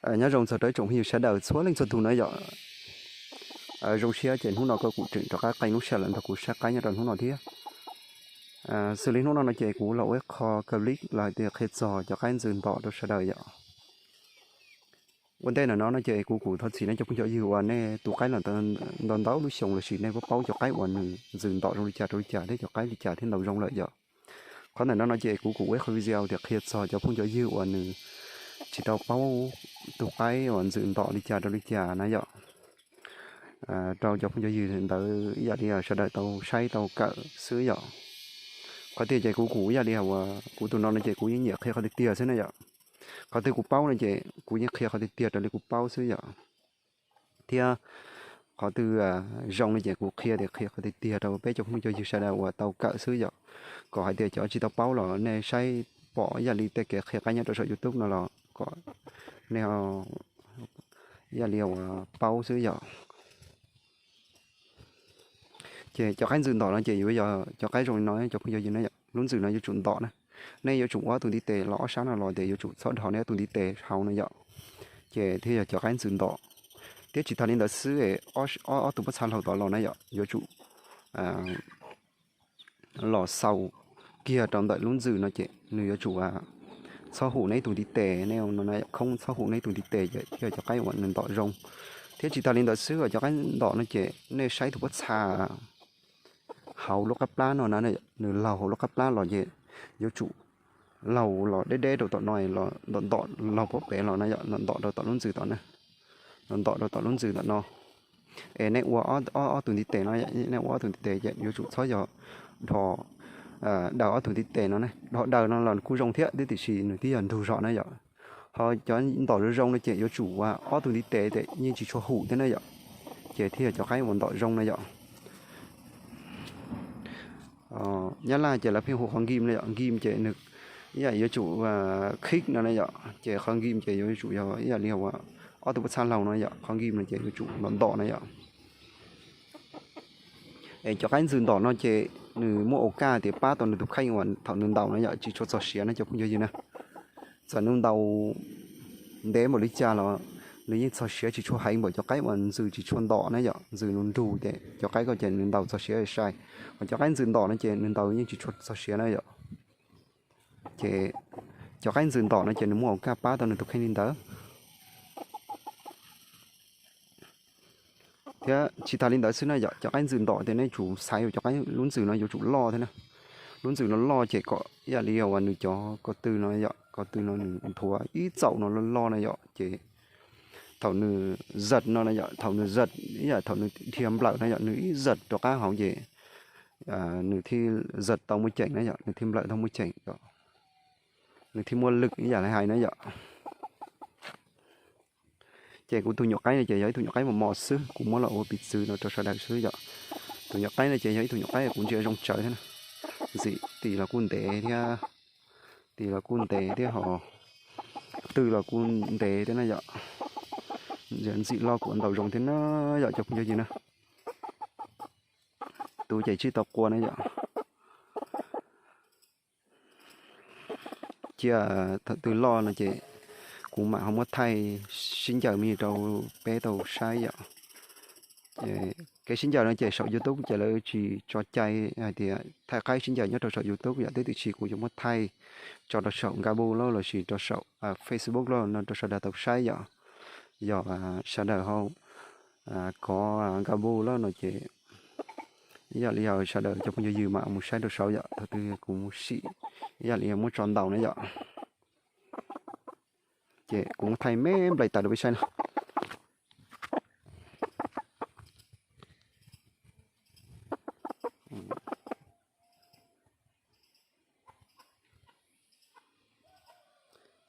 Nyob zoo txog rau ib tsoom phooj ywg sawv daws txhua leej txhua tus na yom. Zoo siab ces hnub no kuv kuj tseem rov qab qee lub sij hawm los nrog kuv saib qaib nyob rau hnub no thiab. Xws li hnub no no ces kuv los ua ib qho clip los hais tias qhia txog cov qaib ntxws ntom rau sawv daws yom. Ua ntej ntawm no no ces kuv kuj thov txim nej cov phooj cov ywg uas nej tu qaib los ntau ntau lub xyoo lossis nej paub paub cov qaib uas nws ntxws ntom zoo li cas rau li cas thiab cov qaib li cas thiaj ntaus zoo lawm yom. Qhov ntawm no no ces kuv kuj ua ib qho video tias qhia txog cov phooj cov ywg uas nws tsis tau paub tus qaib uas ntxws ntom li cas rau li cas na yom. Rau cov phooj cov ywg ntawd ib yam li sawv daws tau saib tau kawm xwb yom. Qhov tiag ces kuv kuj ib yam li uas kuv tus no no ces kuv yeej nyiam qhia qhov tiag tiag xwb na yom. Qhov twg kuv paub no ces kuv yeej qhia qhov tiag tiag raws li kuv paub xwb yom. Thiab qhov twg zoo no ces kuv qhia tias qhia qhov tiag tiag rau peb cov phooj cov ywg sawv daws uas tau kawm xwb yom. Kom hais tias cov tsis tau paub los nej saib pom ib yam li tej kev qhia qaib nyob rau saum YouTube no los kom nej ib yam li uas paub xwb yom. Ces cov qaib ntxws ntom no ces yuav yog cov qaib zoo li no cov phooj cov ywg na yom. Lub ntxws no yuav tsum ntom na. Nej yuav tsum ua ob tug ntiv tes los ob sab no los ces yuav tsum txhob dhos nej ob tug ntiv tes hauv no yom. Ces thiaj yog cov qaib ntxws ntom. Thiab tsis tas li ntawd xwb, ob tus pob txha laug tod los na yom, yuav tsum los xaus kiag rau ntawm lub ntxws no ces nws yuav tsum txhob hum nej ib tug ntiv tes, nej khoob txhob hum nej ib tug ntiv tes ces thiaj yog cov qaib uas nws ntom zoo. Thiab tsis tas li ntawd xwb, cov qaib ntom no ces nej saib tus pob txha hauv lub qab plab no na, nws laug hauv lub qab plab los ces yuav tsum laug los deb deb rau tom no, los ntom ntom laug puag pem los na yom, ntom ntom rau tom lub ntxws tom na, ntom ntom rau tom lub ntxws tom no. Es nej ua ob tug ntiv tes no, nej ua ob tug ntiv tes ces yuav tsum txhob yog dhos daws ob tug ntiv tes no ne. Dhos daws no los kuj zoo thiab tiam sis nws twb yog nrug zog na yom. Ho cov ntom zoo zoo no ces yuav tsum ua ob tug ntiv tes ces yeej tsis tshua hum thiab na yom. Ces thiaj yog cov qaib uas ntom zoo na yom. Nyab laj ces lawv pheej hu qhov nkim na yom, nkim ces nws ib yam yuav tsum khib no na yom, ces qhov nkim ces yuav tsum yog ib yam li ob tug pob txha laug no yom, qhov nkim no ces yuav tsum ntom ntom na yom. Es cov qaib ntxws ntom no ces nws muaj ua kaj tias pab tau nws tus kheej uas thaum nws ntaus no yom tsis tshua txog siav na cov phooj cov ywg na. Txawm nws ntaus ntev npaum li cas los nws yeej txog siav tsis tshua heev npaum cov qaib uas ntxws tsis tshua ntom na yom, ntxws nws nrug ces cov qaib ko ces nws ntaus txog siav sai. Ho cov qaib ntxws ntom no ces nws ntaus yeej tsis tshua txog siav na yom. Ces cov qaib ntxws ntom no ces nws muaj ua kaj pab tau nws tus kheej li ntawd. Thiab tsis tas li ntawd xwb na yom, cov qaib ntxws ntom ces nej tsum xaiv cov qaib lub ntxws no yuav tsum loj thiab na. Lub ntxws no loj ces kom ib yam li uas nws cov ko tw no yom, ko tw no nws nthuav ib txaum no loj loj na yom, ces thaum nws zawm no na yom, thaum nws zawm ib yam thaum nws dhia nplawm na yom, nws ib zawm rov qab hauv ces nws thiaj zawm tau muaj ceem na yom, nws thiaj nplawm tau muaj ceem, nws thiaj muaj lwm ib yam li hais na yom. Ces kuv tus nyuam qaib no ces yog ib tug nyuam qaib mos mos xwb, kuv muab los ua piv txwv no rau sawv daws xwb yom. Tus nyuam qaib no ces yog ib tug nyuam qaib kuv ntsia zoo tsawv thiab na. Ntxim tis los kuj ntev thiab, tis los kuj ntev thiab ho tw los kuj ntev thiab na yom. Ntxim loj kuv ntaus zoo thiab na yom cov phooj cov ywg na. Tus ces tsis tau qua na yom. Cia thaum twg loj no ces kuv mam ho muab thaij sib ncaws me ntsis rau peb tau saib yom. Kev sib ncaws no ces saum YouTube ces lawv tsis tso cai hais tias thaij qaib sib ncaws nyob rau saum YouTube yom, tiam sis kuv yuav muab thaij tso rau saum Gabo lossis rau saum Facebook los no rau sawv daws tau saib yom. Yog sawv daws ho kov Gabo los no ces ib yam li yog sawv daws cov phooj cov ywg mam mus saib rau saud yom, thaum twg kuv mus sim ib yam li muab tso ntaus na yom. Ces kuv muab thaij me nplaim taws rau peb saib no.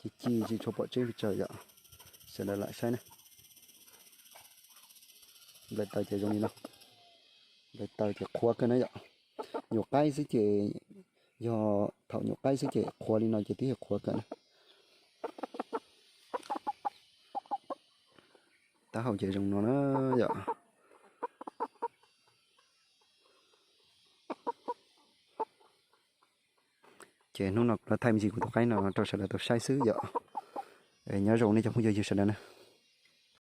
Ci ci tsis tshua pom tseeb pes tsawg yom, sawv daws lam saib na. Nplaim taws ces zoo li no, nplaim taws ces qhuav kawg na yom. Nyuam qaib xwb ces, yog thaum nyuam qaib xwb ces qhuav li no ces twb yog qhuav kawg na. Taub hau ces zoo no na yom. Ces hnub no kuv los thaij me ntsis kuv tus qaib no rau sawv daws tau saib xwb yom. Nyob zoo nej cov phooj ywg sawv daws na.